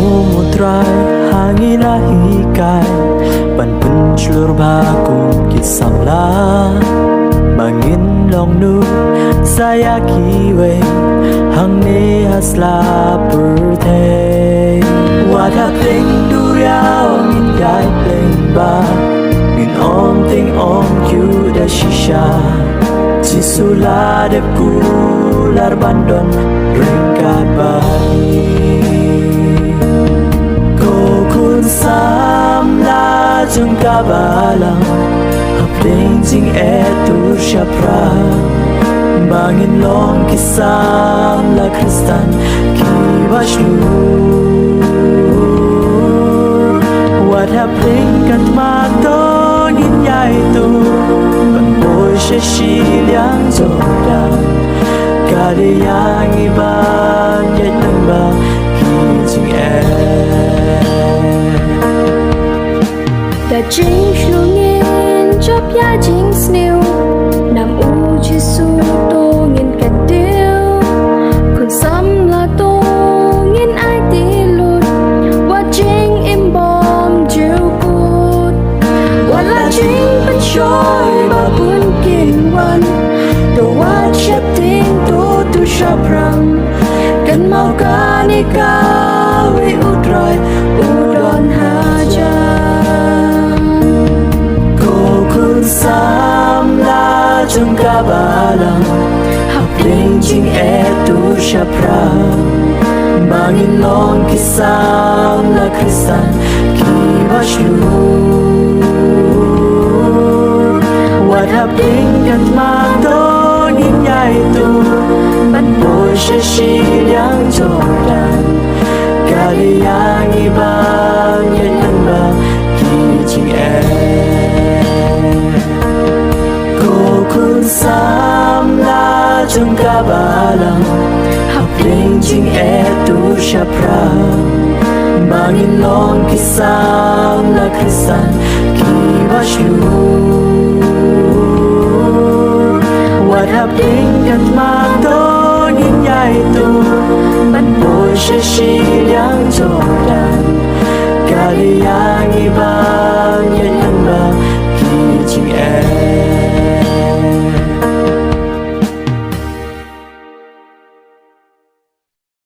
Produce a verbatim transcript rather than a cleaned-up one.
Ko Trai, ha ngi la hikai ban pynshlur bha kum ki samla, ba ngin long nusa ïa kiwei hangne ha sla pyrthei. Wat hapdeng duriaw ngin ïai pleng bha, ngin ong tieng ong kyiuh da shisha. Jisu la dep kular ban don ryngkat bad ngi. Ko khun samla jong ka balang, hapdeng jingeh tur shaphrang, ba ngin long ki samla Khristan kiba shlur. Wat hapdeng ka thma to ngin ïai tuh ban poi sha shiliang Jordan. Ka dei ïa ngi ban ïaid tang ba ki jingeh. Da jingshlur ngin jop ïa jingsniew, nam U Jisu to ngin kyntiew. Khun samla to ngin aiti lut, wat jingim bymjukut. Wat la jingpynshoi ba bun kin wan, to wat sheptieng, to tuh shaphrang. Kynmaw kane kawei, U Trai u don hajan. Ko khun samla jong ka balang, hapdeng jingeh tur shaphrang, ba ngin long ki samla Khristan kiba shlur. Wat hapdeng ka thma to ngin ïai tuh ban poi sha shiliang Jordan. Ka dei ïa ngi ban ïaid tang ba ki jingeh. Ko khun samla jong ka balang, hapdeng jingeh tur shaphrang, ba ngin long ki samla Khristan kiba shlur. Wat hapdeng ka thma to ngin ïai tuh ban poi sha shi